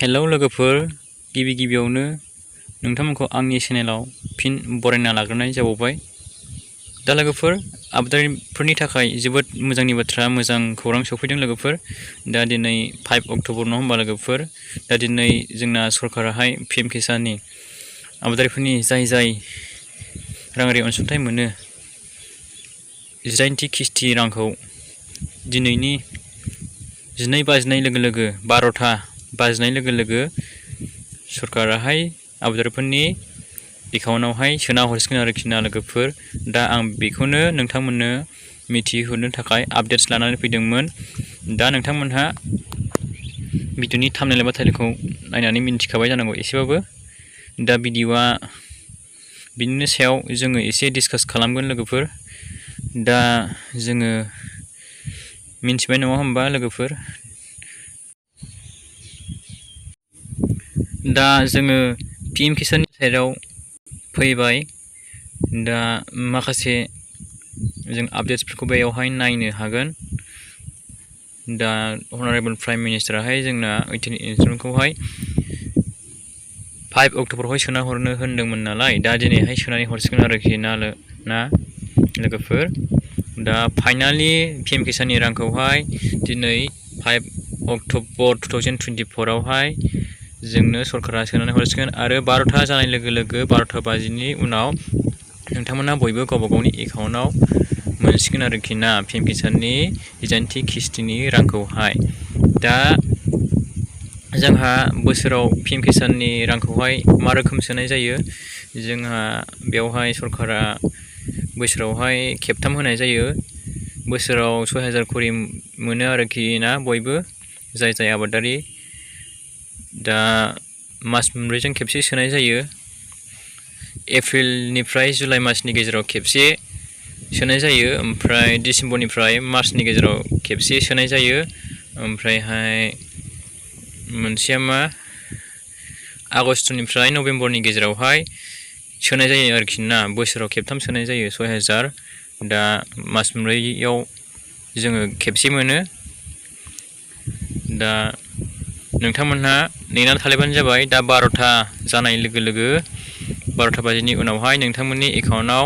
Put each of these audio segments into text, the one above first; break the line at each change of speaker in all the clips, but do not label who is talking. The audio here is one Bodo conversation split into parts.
हेलौ लोगोफोर, गिबियावनो नोंथांमोनखौ आंनि चेनेलाव फिन बरायना लाग्रोनाय जाबावबाय। दा लोगोफोर, आबादारिफोरनि थाखाय जोबोद मोजांनि बाथ्रा, मोजां खौरां सफैदों लोगोफोर। दा दिनै 5 अक्ट'बर नङा होमबा लोगोफोर? दा दिनै जोंना सरकाराहाय पिएम किसाननि आबादारिफोरनि जाय राङारि अनसुंथाइ मोनो 18थि किस्ति रांखौ दिनैनि 12 बाजिनाय लोगो 12टा बाजिनाय लोगो सरकाराहाय आबादारिफोरनि एकाउन्टआवहाय सोना हरसिगोन आरोखि ना लोगोफोर। दा आं बेखौनो नोंथांमोननो मिथिहोनो थाखाय आपडेट्स लानानै फैदोंमोन। दा नोंथांमोनहा भिडिअनि थाम्बनेल एबा टाइटेलखौ नायनानै मिन्थिखाबाय जानांगौ एसेबाबो। दा भिडिअआ बिनिनो सायाव जोङो एसे डिसकास खालामगोन लोगोफोर। दा जोङो मिन्थिबाय नङा होमबा लोगोफोर? दा जोङो पिएम किसाननि साइडआव फैबाय। दा माखासे जों आपडेट्सफोरखौ बेयावहाय नायनो हागोन। दा अनारेबल प्राइम मिनिस्टाराहाय जोंना 18 इन्सटलमेन्टखौहाय 5 अक्ट'बरावहाय सोना हरनो होनदोंमोन नालाय, दा दिनैहाय सोनानै हरसिगोन आरोखि ना लोगोफोर। दा फाइनालि पिएम किसाननि रांखौहाय दिनै 5 अक्ट'बर 2024आवहाय जोंनो सरकारा सोनानै हरसिगोन आरो 12टा जानाय लोगो 12टा बाजिनि उनाव नोंथांमोना बयबो गावबा गावनि एकाउन्टआव मोनसिगोन आरोखि ना पिएम किसाननि 18थि किस्तिनि रांखौहाय। दा जोंहा बोसोराव पिएम किसाननि रांखौहाय मा रोखोम सोनाय जायो? जोंहा बेवहाय सरकारा बोसोरावहाय खेबथाम होनाय जायो। बोसोराव 6000 खरि मोनो आरोखि ना बयबो जाय आबादारि। दा मास मोनब्रैजों खेबसे सोनाय जायो। एप्रिलनिफ्राय जुलाइ मासनि गेजेराव खेबसे सोनाय जायो, ओमफ्राय डिसेम्बरनिफ्राय मार्चनि गेजेराव खेबसे सोनाय जायो। ओमफ्रायहाय मोनसेया मा आगस्टनिफ्राय नभेम्बरनि गेजेरावहाय सोनाय जायो आरोखि ना। बोसोराव खेबथाम सोनाय जायो 6000। दा मास मोनब्रैयाव जोङो खेबसे मोनो। दा नोंथांमोनहा नेनानै थालायबानो जाबाय। दा 12टा जानाय लोगो 12टा बाजिनि उनावहाय नोंथांमोननि एकाउन्टआव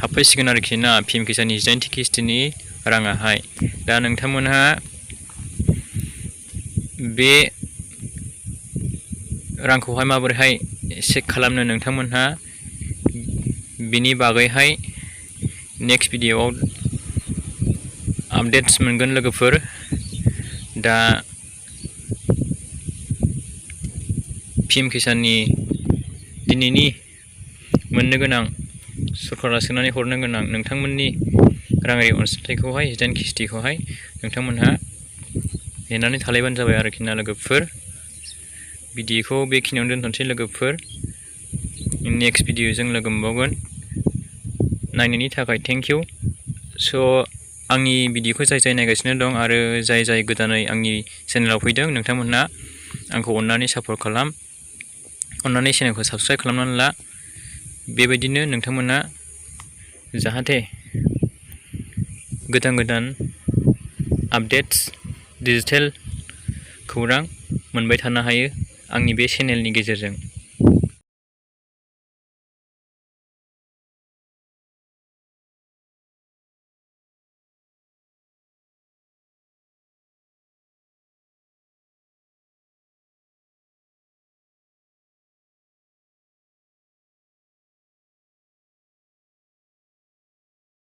हाबफैसिगोन आरोखि ना पिएम किसाननि 18थि किस्तिनि राङाहाय। दा नोंथांमोनहा बे रांखौहाय माबोरैहाय चेक खालामनो नोंथांमोनहा बिनि बागैहाय नेक्स्ट भिडिअआव आपडेट्स मोनगोन लोगोफोर। दा पिएम किसाननि दिनैनि मोननो गोनां, सरकारा सोनानै हरनो गोनां नोंथांमोननि राङारि अनसुंथाइखौहाय 18 किस्तिखौहाय नोंथांमोनहा नेनानै थालायबानो जाबाय आरोखि ना लोगोफोर। भिडिअखौ बेखिनियावनो दोनथ'नोसै लोगोफोर। नेक्स्ट भिडिअजों लोगो मोनबावगोन। नायनायनि थाखाय थेंक इउ। स' आंनि भिडिअखौ जाय नायगासिनो दं आरो जाय गोदानै आंनि चेनेलाव फैदों, नोंथांमोनहा आंखौ अननानै सापर्ट खालाम। अननानै चेनेलखौ साबस्क्राइब खालामनानै ला। बेबायदिनो नोंथांमोना जाहाथे गोदान आपडेट्स, डिजिटेल खौरां मोनबाय थानो हायो आंनि बे चेनेलनि गेजेरजों।